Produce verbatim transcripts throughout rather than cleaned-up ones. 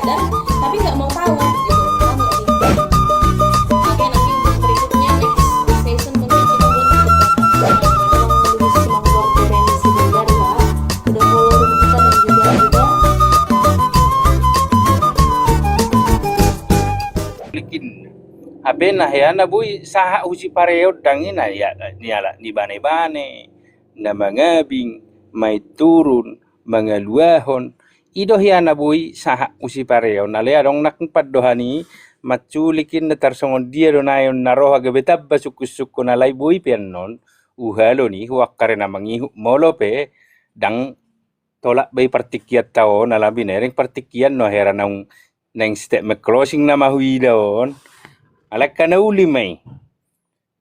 Tapi nggak mau tahu gitu. Paham nggak sih? Oke, nanti untuk berikutnya, next session, mungkin kita buat untuk membahas tentang konferensi belajar, ya. Udah follow kita dan juga udah. Likin. Hape na hea na boi sahat tu sipareon, dang i na hea ni halak ni bane-bane, na mangabing, main turun, mangaluahon. I do hea na boi sahat tu sipareon. Alai adong nang pandohan i, manculik i na tarsongon dia do nai on na roha, gabe tamba sungkun-sungkun, alai boi pe annon huhalon i, huangka ari na mangihut, molo pe dang tolap be i partingkianta on, ala binereng partingkian on, hera naung naeng statement closing nama huida on. Alai angka na uli ma i.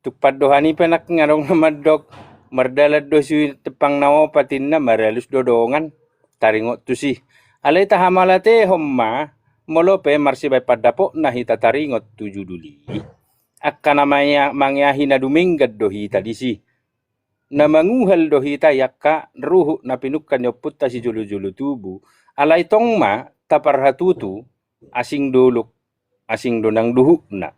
Tung pandohan i pe nang adong na mandok, mardalan do si Tumpang na opat inna, maralus do dongan, taringot tusi. Alai tahamauliatehon ma, molo pe marsibaen pandapotna hita taringot tu judul i, angka na mangea-, mangeahi na dumenggan do hita disi. Na manguhal do hita i angka ruhut na pinungka ni ompunta sijolo-jolo tubu. Alai tong ma taparhatutu, asing dolok, asing do nang duhutna.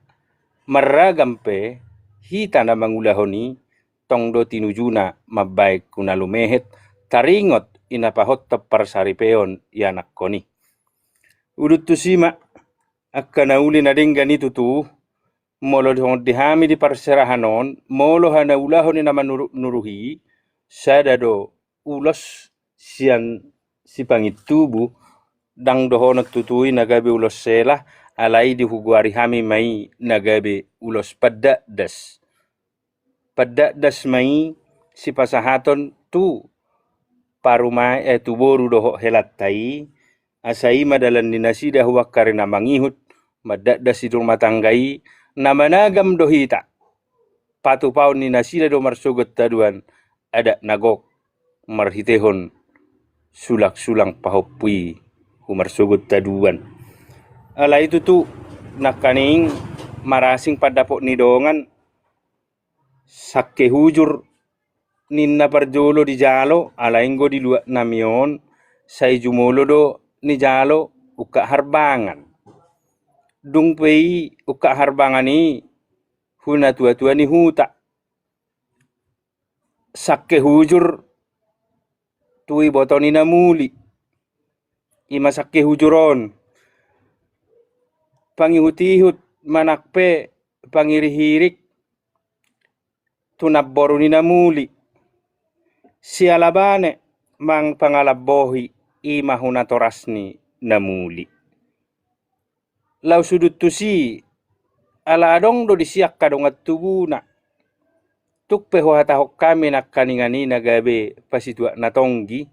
Marragam pe hita na mangulahon i, tong do tinujuna mambaen tu na lumehet, taringot i na pahothon parsaripeon ianakhon i. Udut tusi ma, angka na uli na denggan i tutu, molo songon di hami di parserahan on, molo hanaulahon ni na manuruk-nuruk i, sada do ulos sian Sipangintubu, dang dohonon tutu i na gabe ulos sela, alai dihugoari hami ma i na gabe ulos pandakdas. Pandakdas ma i sipasahaton tu paruma-, eh, tu boru dohot helanta i, asa i ma dalan ni nasida huangka ari na mangihut, mandakdas di rumah tangga i, na managam do hita patupaon ni nasida do marsogot haduan adat na gok marhitehon sulang-sulang pahompu i humarsogot haduan. Alai tutu nangkaning marasing pandapot ni dongan, sangke hujur ninna parjolo dijalo, alai anggo di luat nami on, sai jumolo do nijalo ungkap harbangan. Dung pe i ungkap harbangan i hu natua-tua ni huta. Sangke hujur tu iboto ni na muli. I ma sangke hujur on. Pangihut-ihut manang pe pangirik-irik tu namboru ni na muli. Siala bane manang pangalambohi, i ma hu natoras ni na muli. Laos udut tusi, ala adong do disi angka dongan tubuna. Tung pe huhatahon hami nangkaningan i na gabe pasituak na tonggi,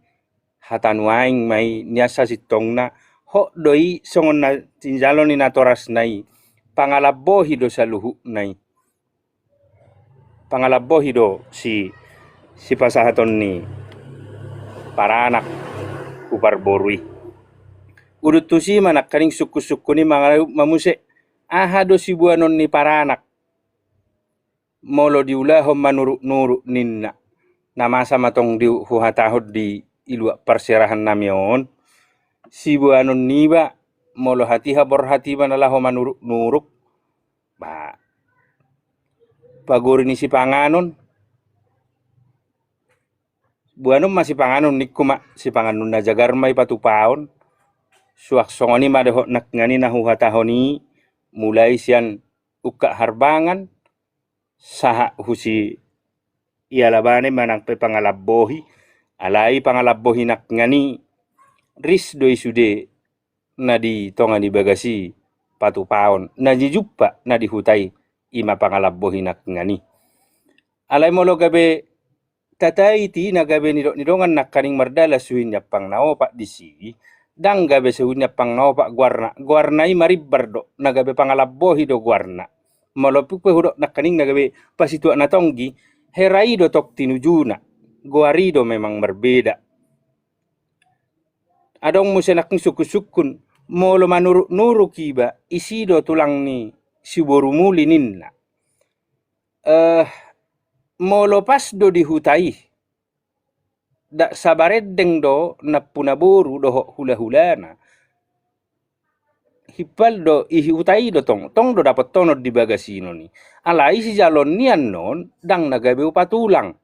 hata nuaeng ma i nian sasintongna, hot do i songon na tinjalo ni natorasna i, pangalambohi do saluhutna i. Pangalambohi do si, sipasahaton ni paranak hu parboru i. Udut tusi ma nangkaning sungkun-sungkun i mangalup ma muse, aha do siboanon ni paranak molo diulahon manuruk-nuruk ninna. Na masa ma tong di huhatahon di luat parserahan nami on, siboanon niba molo hatiha borhat iba na laho manuruk-nuruk, ba, pagori ni sipanganon. Boanon ma sipanganon ningku ma, sipanganon na jagar ma i patupaon. Suang songon i ma dohot nangkaning na huhatahon i, mulai sian ungkap harbangan, sahat hu siala bane manang pe pangalambohi, alai pangalambohi nangkaning i ris do i sude na di tonga ni bagas i patupaon, na dijumpa na di huta i, i ma pangalambohi nangkaning i. Alai molo gabe tataiti na gabe nidok ni dongan nangkaning mardalan suhi ni ampang na opat disi, dang gabe suhi ni ampang na opat goarna, goarna i marimbar do, na gabe pangalambohi do goarna. Molo tung pe hudok nangkaning na gabe pasituak na tonggi, hera i do tong tinujuna, goar i do memang marbeda. Adong muse nangkaning sungkun-sungkun, molo manuruk-nuruk iba, ise do tulang ni siboru muli ninna. Eh, molo pas do di huta i, dak sabarendeng do nampuna boru dohot hula-hulana. himpal do i huta i do tong, tong do dapothonon di bagasinon i. Alai sijaloon ni annon ndang na gabe upa tulang.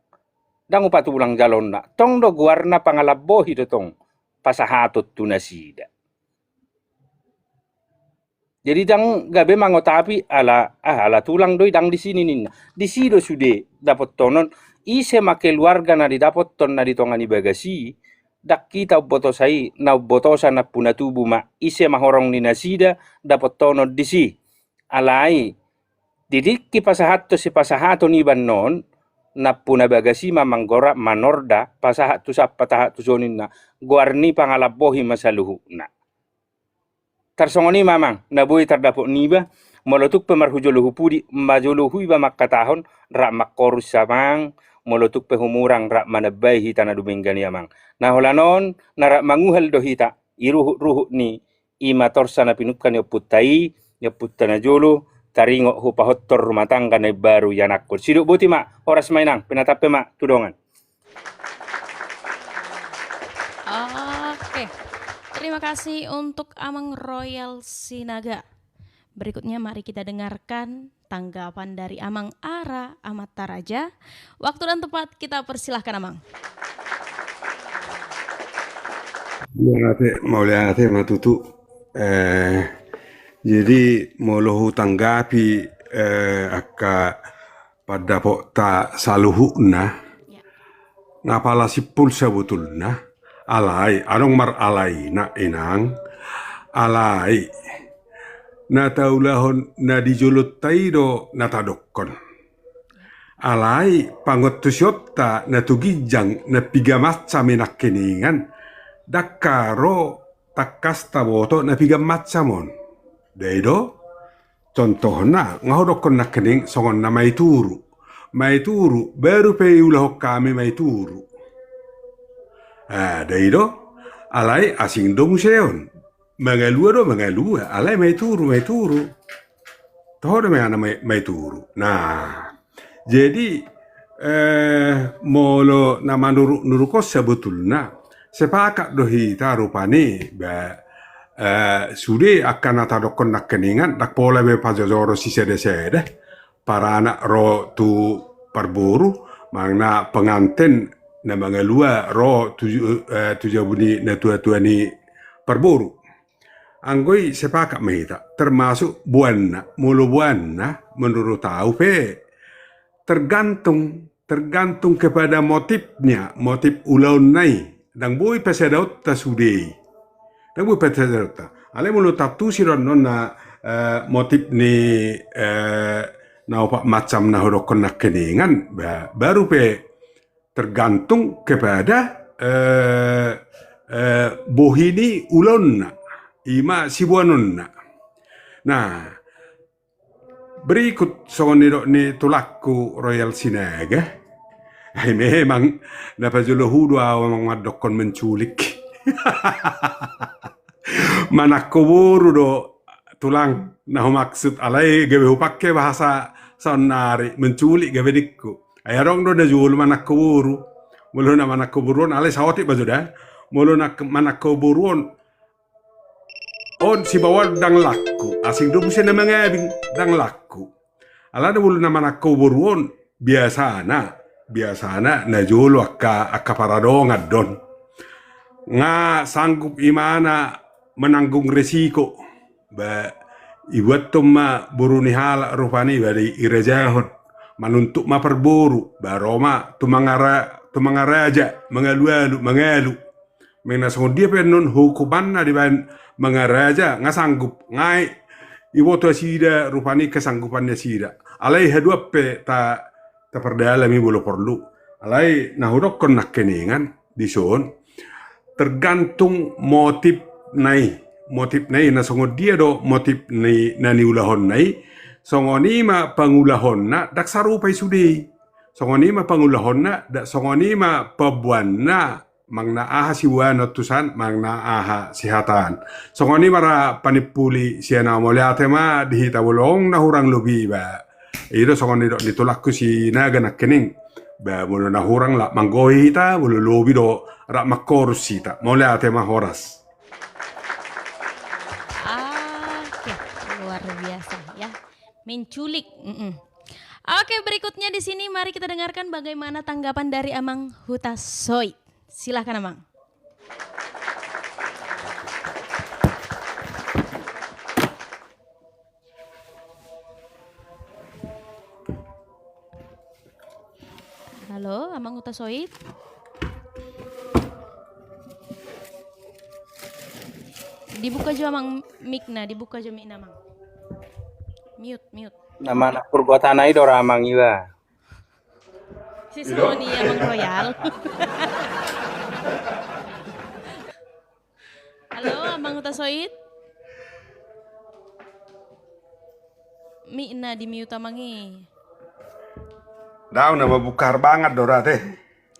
Ndang upa tulang jaloonna, tong do goarna pangalambohi do tong pasahaton tu nasida. Jadi ndang gabe mangotapi ala, ah, ala tulang do i, ndang disi ninna. Disi do sude dapothonon, ise ma keluarga na didapothon na di tonga ni bagas i, ndang hita umbotosa i, na umbotosa nampuna tubu ma ise ma horong ni nasida dapothonon disi. Alai di tingki pasahathon sipasahaton i ba annon, nampuna bagas i ma manggora manorda pasahat tu sapa tahat tu son ninna, goar ni pangalambohi ma saluhutna. Tarsongon i ma amang na boi tardapot niba. Molo tung pe marhujolo hu pudi, manjolo hu iba mangkatahon, rap mangkorus amang. Molo tung pe humurang, rap manambai hita na dumenggan i amang. Na holan on na rap manguhal do hita i ruhutruhut ni i ma torsa na pinungka ni ompunta i, ni ompunta na jolo, taringot hupahothon rumah tangga na imbaru i anakkon. Sidok boti ma, horas ma inang, pinatap pe ma tu dongan. Oke. Terima kasih untuk Amang Royal Sinaga. Berikutnya mari kita dengarkan tanggapan dari Amang Ara Amantaraja. Waktu dan tempat kita persilahkan Amang. Mauliate, mauliate ma tutu. Eh, jadi molo hutanggapi eh, angka pandapotta saluhutna, nga pala simpul sabotulna, alai adong mar alaina inang, alai na taulahon na di jolonta i do na tadokkon. Alai pangontusionta na tu ginjang na piga macam i nangkiningan, ndang ro tangkas taboto na piga macam on. Da i do? Contohna nga hudokkon nangkining songon na maituru. Maituru, baru pe iulahon hami maituru. Ah, da i do? Alai asing do muse on. Mangalua do mangalua, alai maituru, maituru. Toho do mangana maituru. Nah, jadi eh, molo na manuruk-nuruk on sabotulna, sepakat do hita rupani ba eh, sude angka na tadokkon nangkiningan ndang pola be pajojoro sisede-sede, paranak ro tu parboru, manang na penganten na mangalua ro tu, eh, tu jabu ni na tua-tua ni parboru. Anggo i sepakat ma hita, termasuk boanna, molo boanna menurut au pe tergantung, tergantung kepada motifnya, motif ulaonna i. Ndang boi pasadaonta sude i. Ndang boi pasadaonta. Alai molo tantusi do annon na eh, motif ni eh, na opat macam na hudokkon nangkiningan, ba, baru pe tergantung kepada eh, eh, bohi ni ulaonna, i ma siboanonna. Nah, berikut songon nidok ni tulangku Royal Sinaga. Ai memang na pajolo hu do au amang mandokkon menculik. Manangko boru do tulang na humaksud, alai gabe hupangke bahasa saonnari, menculik gabe ningku. Ai adong do na jolo manangko boru. Molo na manangko boru on, alai saotik ma jo da. Molo na manangko boru on, on sibaoan ndang langku, asing do muse na mangabing, ndang langku. Alana molo na manangko boru on, biasana, biasana na jolo angka, angka paradongan do on. Nga sanggup imana menanggung resiko. Ba, ibuathon ma boru ni halak rupani, ba dirajahon. Manuntut ma parboru, ba ro ma tu mangara, tu mangaraja, mangalualu, mangalu. Manang na songon dia pe annon hukumanna dibaen mangaraja, nga sanggup, nga i, iboto nasida rupani kesanggupan nasida. Alai haduan pe ta, tapardalam i molo porlu. Alai na hudokkon nangkiningan dison, tergantung motifna i. Motifna i na songon dia do motif ni na niulahonna i, songon i ma pangulahonna ndang sarupa i sude i. Songon i ma pangulahonna, ndang songon i ma pamboanna, manang na aha siboanon tusan, manang na aha sihataan. Songon i ma ra panimpuli sian au, mauliate ma di hita molo na hurang lobi ba. I do songon nidok ni tulangku Sinaga nangkining. Ba molo na hurang lak manggohi hita, molo lobi do rap mangkorus hita. Mauliate ma, horas. Menculik. Mm-mm. Oke, berikutnya di sini mari kita dengarkan bagaimana tanggapan dari Amang Hutasoit. Silahkan, Amang. Halo, Amang Hutasoit. Dibuka jo, Amang, mic-na, dibuka jo mic-na, Amang. Mute, mute. Nama anak purba tanah i do ra, Amang, iba. Si Sony, Amang Royal. Halo, Amang Hutasoit. Mic-na di-mute, Amang, i. Daong na mambuka harbangan do ra, ate.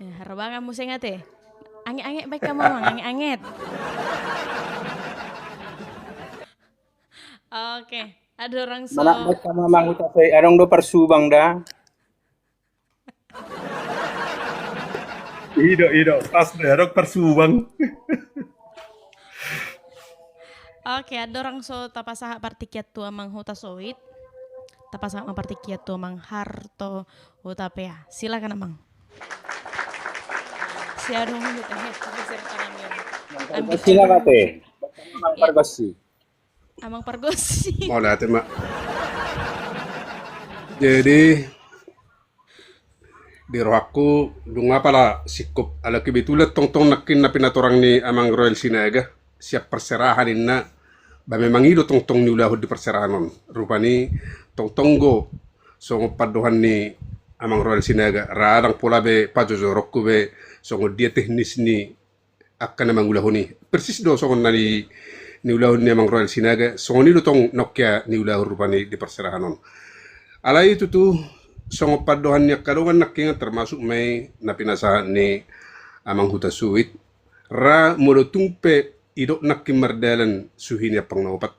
Eh, harbangan muse nga, ate. Anget-anget baen hamu, Amang, anget-anget. Oke, adong so. Mana baen hamu, Amang Hutasoit, adong do parsubang da. I do, i do, pas do, adong parsubang. Oke, andorang so tapasahat partingkian tu Amang Hutasoit, tapasahat ma partingkian tu Amang Harto Hutapea. Silakan, Amang. Siadong dulu teh, geser tangannya. Ambil. Silakan, teh. Amang Pargonsi. Amang Pargonsi. Mauliate ma. Jadi, di rohangku, nunga pala singkop, ala kebetulan tongtong nangkin na pinatorang ni Amang Royal Sinaga, sian parserahan inna, ba memang i do tongtong niulahon di parserahan on. Rupani, tongtong do, songon pandohan ni Amang Royal Sinaga, ra ndang pola be pajojoronku be, songon dia teknis ni angka na mangulahon i. Persis do songon na ni, niulahon ni Amang Royal Sinaga, songon i do tong nangkin niulahon rupani di parserahan on. Alai tutu, songon pandohan ni angka dongan nangkin, termasuk ma i na pinasahat ni Amang Hutasoit, ra molo tung pe idok nangkin mardalan suhi ni ampang na opat.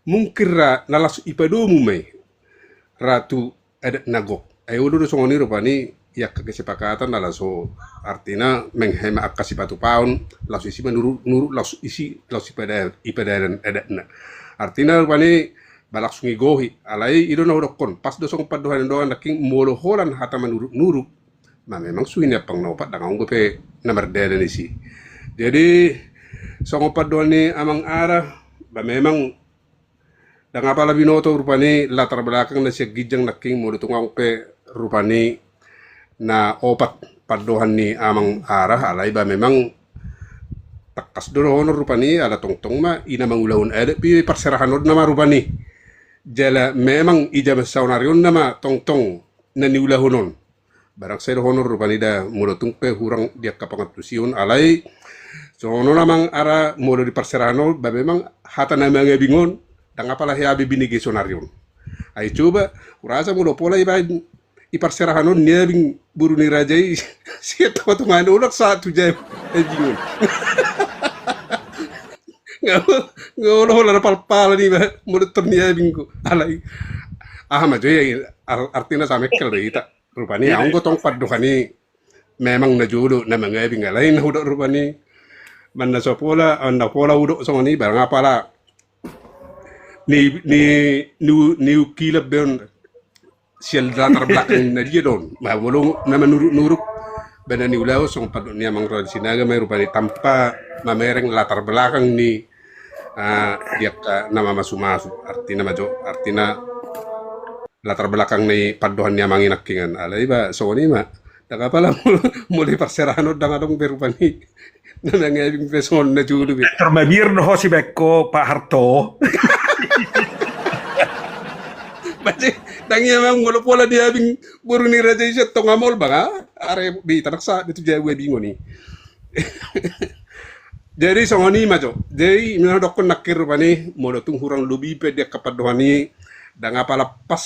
Mungkin ra na langsung ipadomu ma i. Ra tu adat na gok. Ai olo do songon i rupani, i angka kesepakatan na laso, artina menghema angka sipatupaon, laso isi manurut, nurut laso isi, laso ipada-, ipadalan adatna. Artina rupani, ba langsung igohi, alai i do na hudokkon, pas do songon pandohan ni dongan nangkin molo holan hata manurut-nurut, ma memang suhi ni ampang na opat ndang adong dope na mardalan isi. Jadi, songon pandohan ni Amang Ara, ba memang ndang apala binoto rupani latar belakang na sian ginjang nangkin molo tung adong pe rupani na opat pandohan ni Amang Ara, alai ba memang tangkas do dohonon rupani ala tongtong ma i na mangulahon adat pe parserahan on nama rupani. Jala memang i jaman saonari on nama tongtong na niulahon on. Barang sai dohonon rupani da molo tung pe hurang di angka pangantusion alai songon on Amang Ara molo di parserahan on ba memang hata na mangabing on ndang apala hea be binege saonari on. Ai coba hurasa molo pola ibaen i parserahan on niabing boru ni raja i sian Tama Tonga ni, unang sahat tu jabu abing on. Nga, nga olo holan na palpalan iba molo tor niabing ho. Alai aha ma jo i, ar-, artina samengkel do hita. Rupani, iya, adong do tong pandohan i memang na jolo na mangabing, alai na hudok rupani, manna so pola, manna pola hudok songon i, barang apala ni, ni, ni, niungkilap be on sian latar belakang na dia do on. Ba molo na manuruk-nuruk ba na niulahon, songon pandok ni Amang Royal Sinaga ma i rupani, tanpa mamereng latar belakang ni, ah, di angka na mamasu-masu. Artina ma jo, artina latar belakang ni pandohan ni amang i nangkiningan. Alai ba songon i ma. Ndang apala molo, molo di parserahan on ndang adong be rupani na mangabing pe songon na jolo be. Tor mabiar do ho sibaen ho, Pak Harto. Ba je, ndang ia ma molo pola niabing boru ni raja i sian Tonga Mall ba nga are be hita ndang sahat be tu jabu abing on i. Jadi songon i ma jo. Jadi na hudokkon nangkin rupani, molo tung hurang lobi pe di angka pandohan i, ndang apala pas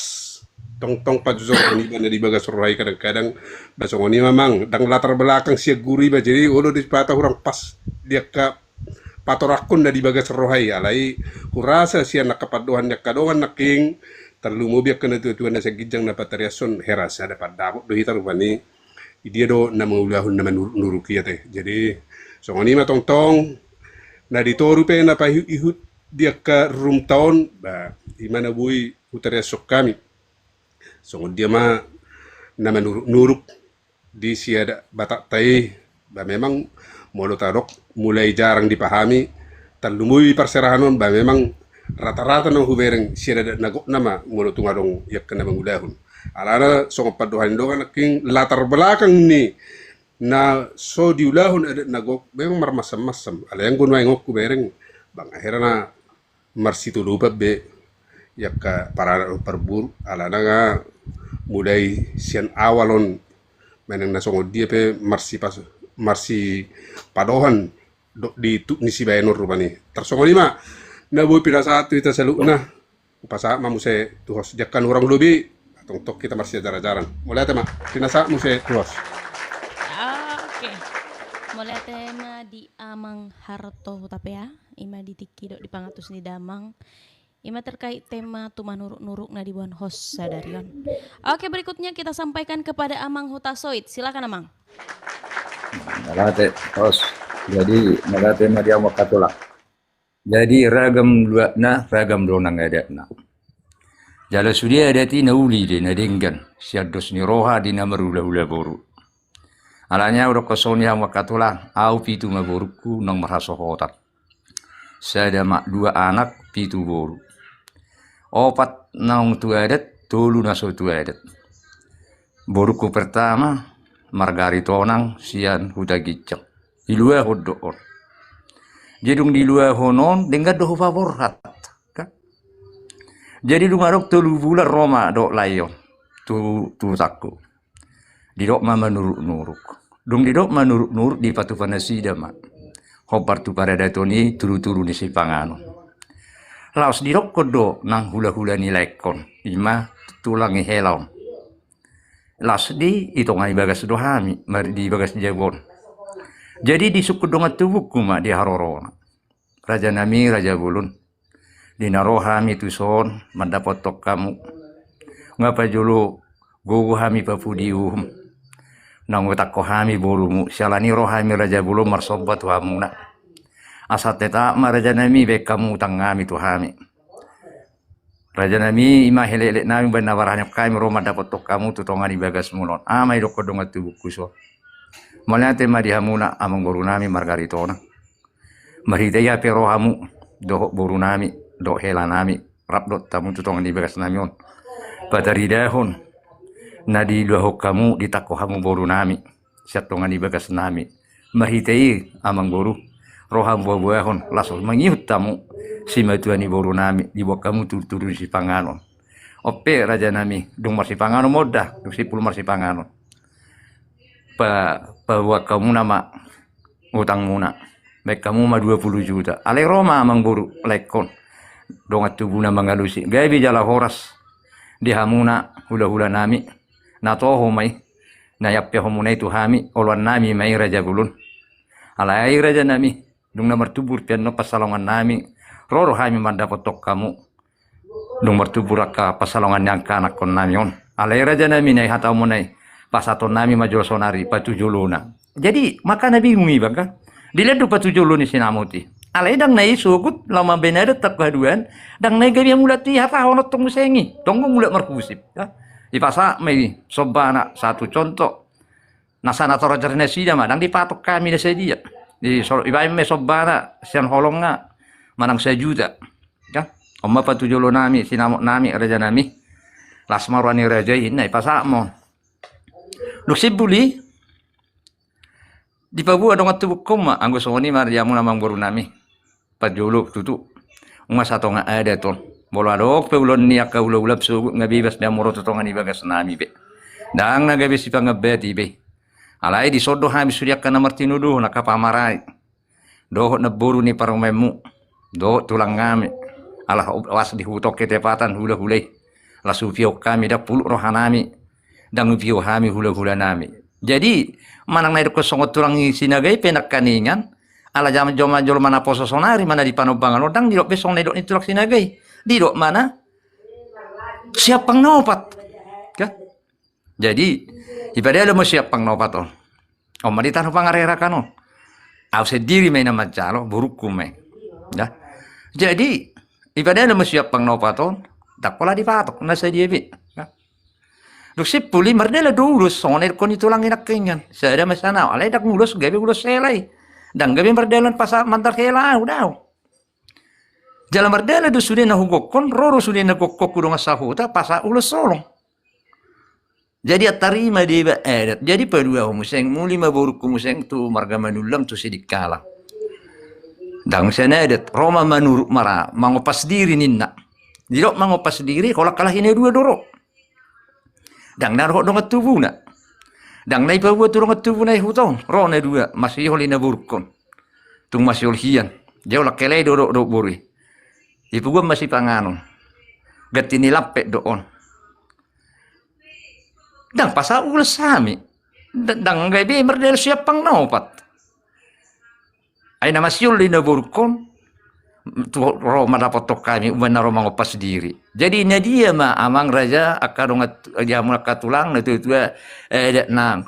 tongtong pajojoron iba na di bagasan roha i kadang-kadang, ba songon i ma amang, ndang latar belakang sian guru iba, jadi olo do sipata hurang pas di angka patorangkon na di bagasan roha i, alai hurasa sian angka pandohan ni angka dongan nangkin, tarlumobi angka na tua-tua na sian ginjang na patariashon, hera sada pandapot do hita rupani. Di dia do na mangulahon na manuruk-nuruk i ate. Jadi songon i ma tongtong, na di toru pe na paihut-ihut di angka rumta on, ba i ma na boi tariashon hami. Songon dia ma na manuruk-nuruk di siadat Batakta i, ba memang molo tadok mulai jarang dipahami, tarlumobi parserahan on, ba memang rata-rata na hubereng siadat na gok nama molo tung adong i angka na mangulahon. Alana songon pandohan ni dongan nangkin, latar belakang ni na so diulahon adat na gok memang marmacam-macam. Alai anggo nuaeng on hubereng, bang akhirna marsitolopan be i angka paranak dohot parboru, alana nga mulai sian awal on manang na songon dia pe marsipas-, marsipadohan dohot di tuk ni sibahenon rupani. Tarsongon i ma na boi pinasahat tu hita saluhutna. Hupasahat ma muse tu host, jala hurang lobi, tongtong hita marsiajar-ajaran. Mauliate ma, pinasahat muse tu host. Oke. Mauliate ma di Amang Harto Hutapea, ima di tingki dohot di pangatus ni damang. Ima terkait tema tu manuruk-nuruk na diboan host sadari on. Oke, berikutnya kita sampaikan kepada Amang Hutasoit. Silakan, Amang. Mauliate, host. Jadi, mauliate ma di hamu angka tulang. Jadi, ragam luatna, ragam do nang adatna. Jala sude adat i na uli do i, na denggan, sian dos ni roha di na marhulahula boru. Alani i hudokkon songon i hamu angka tulang, au pitu ma borungku naung marhasohotan. Sada ma dua anak, pitu boru. Opat naung tu adat, tolu na so tu adat. Borungku pertama, marga Aritonang sian Huta Ginjang. Diluahon do on. Jadi dung diluahon on, denggan do hupaborhat. Kan? Jadi dung adong tolu bulan ro ma dohot lae on tu, tu hutangku. Didok ma manuruk-nuruk. Dung didok manuruk-nuruk, dipatupa nasida ma hombar tu paradaton i tudu-tudu ni sipanganon. Laos didokkon do nang hulahula ni laengkon, ima tulang ni hela on. Laos di, di tonga ni bagas do hami, mar-, di bagas jabu on. Jadi disungkun dongan tubungku ma di harorona. Rajanami, raja bolon. Di na ro hami tuson mandapothon hamu. Nga pajolo gogo hami papudi uhum. Naung hutangko hami borumu, siala ni ro hami raja bolon marsomba tu hamuna. Asa tetap ma rajanami baen hamu utangnami tu hami. Rajanami, ima helehlek nami baen na barani hami ro mandapothon hamu tu tonga ni bagasmuna on. Aha ma didokkon dongan tubungku tuson. Mauliate ma di hamuna amangborunami marga Aritonang. Marhite i hape ro hamu dohot borunami dohot helanami rap dohot hamu tu tonga ni bagasnami on. Pataridahon na diluahon hamu, ditangko hamu borunami sian tonga ni bagasnami. Marhite i amangboru, ro hamu boaboahon laos mangihut hamu simatua ni borunami, diboan hamu tudutudu ni sipanganon. On pe rajanami, dung marsipanganon ma on da, dung simpul marsipanganon, pa, paboan hamuna ma utangmuna. Baen hamu ma dua pulu juta. Alai ro ma amangboru laengkon, dongan tubuna mangalusi. Gabe jala horas di hamuna hulahulanami. Na toho ma i na niampehonmuna i tu hami, oloannami ma i raja bolon. Alai rajanami, dung na martubu rupia on pansalongannami, ro do hami mandapothon hamu. Dung martubu angka pansalongan ni angka anakkonnami on. Alai rajanami, na dihatahonmuna i, pasahatonnami ma jolo saonari patujolona. Jadi makana bingung iba kan. Dilehon do patujolo ni sinamot i. Alai ndang na i sogot laho mambaen adat angka haduan, ndang na i gabe hamu mulak tu i, hatahon on tong muse i. Tong mulak marhusip. Dipasahat ma i sombana, satu contoh. Na sanator-ator nasida ma, ndang dipatok hami na sadia. Di so-, dibaen ma i sombana sian holong nga manang sajuta. Kan? On ma patujolonami, sinamotnami, rajanami. Las ma roha ni raja i, ninna, dipasahat ma on. Dung simpul i, dipaboa dongan tubungkon ma, anggo songon i ma di hamuna amangborunami. Parjolo tutu, nunga satonga adat on. Molo adong pe ulaon ni angka hulahula, sogot nga bebas be hamu ro tu tonga ni bagasnami be. Ndang na gabe sipangambati be. Alai dison do hami sude angka na martinodohon, angka pamarai dohot namboru ni parumaenmu dohot tulangnami. Ala ho-, las di huta on ketepatan hulahula i. Las hupio hami, ndang pulut rohanami, ndang hupio hami hulahulanami. Jadi manang na didokkon songon tulang ni Sinaga i pe nangkaningan, ala jaman-jaman jolo ma na poso saonari ma na di Panombangan on, ndang didok be songon na didok ni tulang Sinaga i. Didok ma na siampang na opat. Kan? Jadi dipadalehon ma siampang na opat on. On ma di tano pangarerakan on. Au sendiri ma i na manjalo, borungku ma i. Ya. Jadi dipadalehon ma siampang na opat on. Ndang pola dipatok na sadia be. Dung simpul i mardalan do ulos, songon na didokkon ni tulang i nangkiningan. Sada ma sian ahu, alai ndang ulos gabe ulos hela i. Ndang gabe mardalan pasahat mandar hela ahu, daong. Jala mardalan do sude na hugokkon, ro do sude na gokkon tu dongan sahuta pasahat ulos holong. Jadi antar i ma dibaen adat. Jadi paduahon muse, muli ma borungku muse tu marga Manullam tu Sidikalang. Ndang sian adat, ro ma manuruk mara, mangompas diri ninna. Didok mangompas diri, holan halak i na dua do ro. Ndang na dohot dongan tubuna. Ndang na dipaboa tu dongan tubuna i huta on, ro na dua, masihol i na borungkon. Tung masihol hian. Jala holan hela i do dohot boru i. Dipaboa ma sipanganon. Ganti ni lampet do on. Ndang pasahat ulos hami. Ndang gabe mardalan siampang na opat. Ai na masihol do i na borungkon, tu ro ma dapothon hami, umbahen na ro mangompas diri. Jadi na dia ma amang raja, angka dongan, di hamu angka tulang, na tuatua, eh, adat nang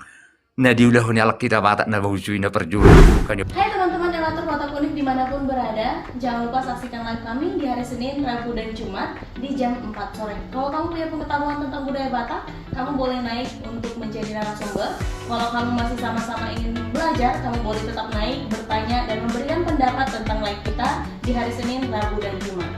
na diulahon ni halak hita Batak na bujur i na parjolo. Hai teman-teman Donatur Batak Unik dimanapun berada, jangan lupa saksikan live kami di hari Senin, Rabu, dan Jumat di jam empat sore. Kalau kamu punya pengetahuan tentang budaya Batak, kamu boleh naik untuk menjadi narasumber. Kalau kamu masih sama-sama ingin belajar, kamu boleh tetap naik, bertanya, dan memberikan pendapat tentang live kita di hari Senin, Rabu, dan Jumat.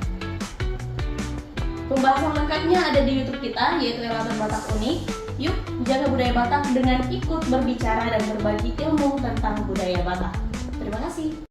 Pembahasan lengkapnya ada di YouTube kita, yaitu Elator Batak Unik. Yuk, jaga budaya Batak dengan ikut berbicara dan berbagi ilmu tentang budaya Batak. Terima kasih.